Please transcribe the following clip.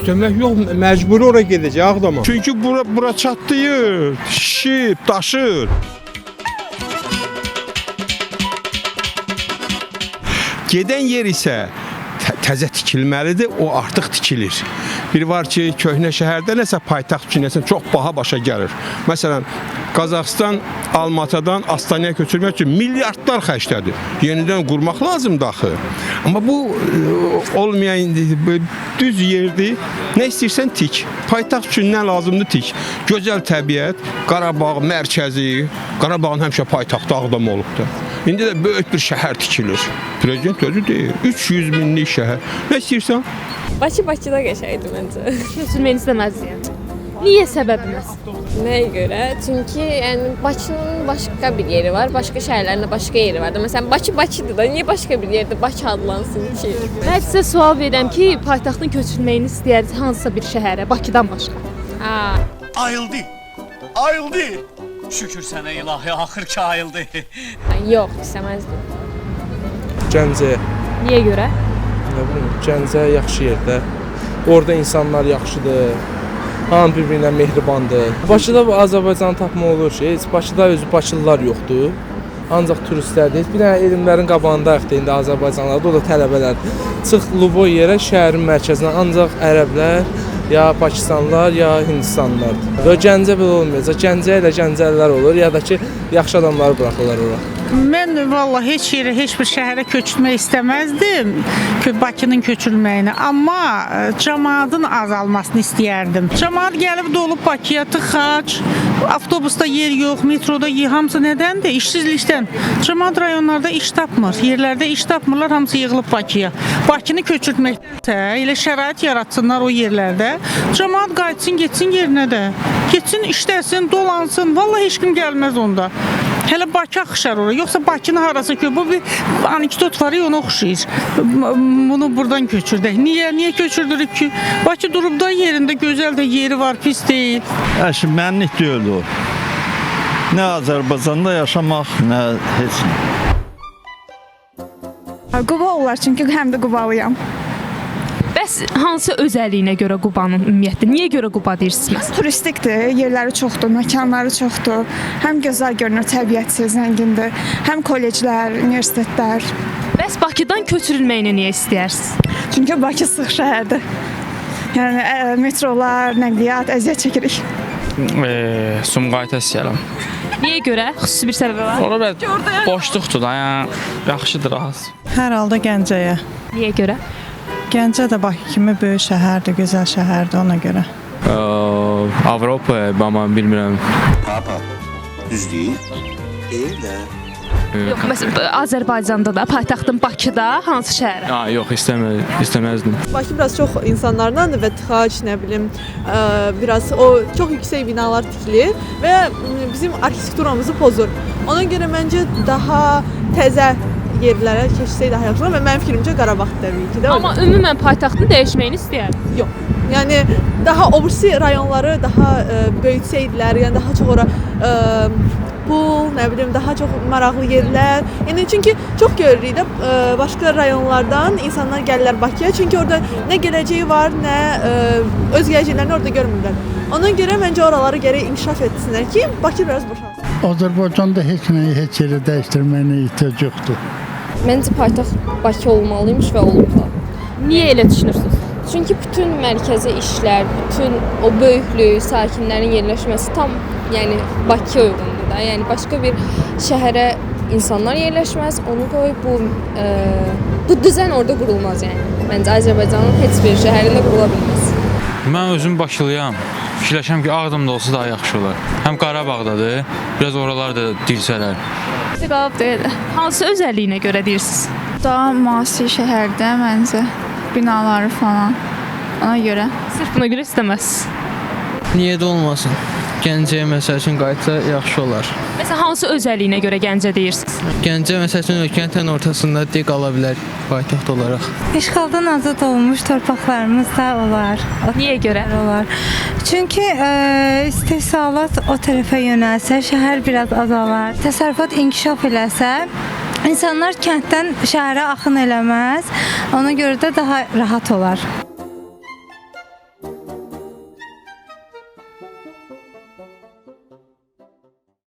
İstəmək yox, məcburi ora gedəcək Ağdama. Çünki bura çatlayır, şişib, daşır. Gedən yer isə təzə tikilməlidir, o artıq tikilir. Bir var ki, köhnə şəhərdə nəsə paytaxt üçün nəsə çox baha başa gəlir. Məsələn, Qazaxıstan Almatadan Astanaya köçürmək üçün milyardlar xərclədi. Yenidən qurmaq lazımdır axı. Amma bu olmayan bu düz yerdir. Nə istəyirsən tik. Paytaxt üçün nə lazımdır tik. Gözəl təbiət, Qarabağ mərkəzi, Qarabağın həmişə paytaxtı Ağdam olubdur. İndi də böyük bir şəhər tikilir. Prezident özü deyir, 300 minlik şəhər. Nə istəyirsən? Bakı Bakıda qəşəngdir məncə. Köçürməyini istəməzdik yəni. Niyə səbəbiniz? Nəyə görə? Çünki yəni Bakının başqa bir yeri var, başqa şəhərlərin də başqa yeri var da. Məsələn, Bakı Bakıdır da, niyə başqa bir yerdə Bakı adlansın ki? Mən sizə sual verirəm ki, paytaxtın köçürməyini istəyərdiniz hansısa bir şəhərə, Bakıdan başqa. Ha. Ayıldı. Ayıldı. Şükür sənə ilahi, axır ki ayıldı. Yox, istəməzdim. Gəncəyə. Niyə görə? Nə bilim, Gəncə yaxşı yerdə. Orada insanlar yaxşıdır. Hamı bir-birinə mehribandır. Bakıda bu Azərbaycanı tapmaq olur ki, heç Bakıda özü Bakılılar yoxdur. Ancaq turistlərdir. Bir dənə elmlərin qabağındayıq da indi Azərbaycanlılar, o da tələbələrdir. Çıx Luboy yerə şəhərin mərkəzinə ancaq ərəblər, ya Pakistanlılar, ya Hindistanlılardır. Və Gəncə belə olmayacaq. Gəncə ilə Gəncəlilər olur, ya da ki, yaxşı adamları buraxırlar ora. Mən vallahi heç yerə, heç bir şəhərə köçmək istəməzdim, Bakının köçürülməyini, amma camaatın azalmasını istəyərdim. Camaat gəlib dolub Bakıya tıxac, avtobusda yer yox, metroda yer, hamısı nədəndir? İşsizlikdən. Camaat rayonlarda iş tapmır, yerlərdə iş tapmırlar, hamısı yığılıb Bakıya. Bakını köçürtməkdənsə elə şərait yaratsınlar o yerlərdə. Camaat qayıtsın, getsin yerinə də. Getsin, işləsin, dolansın. Vallahi heç kim gəlməz onda. Hələ Bakı axışar ora. Yoxsa Bakını harasa kö. Bu bir anekdot var ya, ona oxşayır. Bunu buradan köçürdək. Niyə? Niyə köçürdürük ki? Bakı durub da yerində gözəl də yeri var, pis deyil. Əşi, mənlik deyil o. Nə Azərbaycanda yaşamaq, nə heç nə. Quba olar çünki həm də Qubalıyam. Bəs hansı özəlliyinə görə Qubanın ümumiyyətlə? Niyə görə Quba deyirsiniz məsələn? Turistikdir, yerləri çoxdur, məkanları çoxdur. Həm gözəl görünür, təbiəti zəngindir. Həm kolleclər, universitetlər. Bəs Bakıdan köçürülməyini niyə istəyirsiniz? Çünki Bakı sıx şəhərdir. Yəni metrolar, nəqliyyat əziyyət çəkirik. Sumqayıta istəyirəm. Niyə görə? Xüsusi bir səbəbi var? Ora biraz boşluqdur da, yəni yaxşıdır az. Hər halda Gəncəyə. Niyə görə? Gəncə də Bakı kimi böyük şəhərdir, gözəl şəhərdir ona görə. Avropa, amma bilmirəm. Papa, düz deyil. Deyil də. Yox, məsələn Azərbaycanda da paytaxtın Bakıda hansı şəhərə? Ha, yox, istəməzdim. Bakı biraz çox insanlardandır və tıxac, nə bilim, biraz o çox yüksək binalar tikilir və bizim arxitekturamızı pozur. Ona görə məncə daha təzə yerlərə keçsək daha yaxşı olar və mənim fikrimcə Qarabağ təbii ki də. Amma ümumən paytaxtın dəyişməyini istəyərdim. Yox. Yəni daha o birisi rayonları daha böyütsəydilər, yəni daha çox ora pul, nə bilim, daha çox maraqlı yerlər. Yəni çünki çox görürük də başqa rayonlardan insanlar gəlirlər Bakıya, çünki orada nə gələcəyi var, nə öz gələcəklərini orada görmürlər. Ona görə məncə oraları gərək inkişaf etsinlər ki, Bakı biraz boşalsın. Azərbaycanda heç nəyi heç yerə dəyişdirməyinə ehtiyac yoxdur. Məncə paytaxt Bakı olmalıymış və olub da. Niyə elə düşünürsünüz? Çünki bütün mərkəzi işlər, bütün o böyüklüyü, sakinlərin yerləşməsi tam yəni Bakıya uyğundur da. Yəni başqa bir şəhərə insanlar yerləşməz, onu qoy bu düzən orada qurulmaz yəni. Məncə Azərbaycanın heç bir şəhərində qurula bilməz. Mən özüm Bakılıyam. Fikirləşirəm ki, Ağdamda olsa daha yaxşı olar. Həm Qarabağdadır, biraz oralar da dirsələr. Qalıb deyil. Hansı özəlliyinə görə deyirsiniz? Daha müasir şəhərdə məncə binaları falan. Ona görə. Sırf buna görə istəməzsiniz. Niyə də olmasın? Gəncəyə məsəl üçün qayıtsa yaxşı olar. Məsələn, hansı özəlliyinə görə Gəncə deyirsiniz? Gəncə məsəl üçün ölkənin tən ortasında dik qala bilər paytaxt olaraq. İşğaldan azad olunmuş torpaqlarımız da olar. Niyə görə? Olar. Çünki istehsalat o tərəfə yönəlsə, şəhər biraz azalar. Təsərrüfat inkişaf eləsə, İnsanlar kənddən şəhərə axın eləməz. Ona görə də daha rahat olar.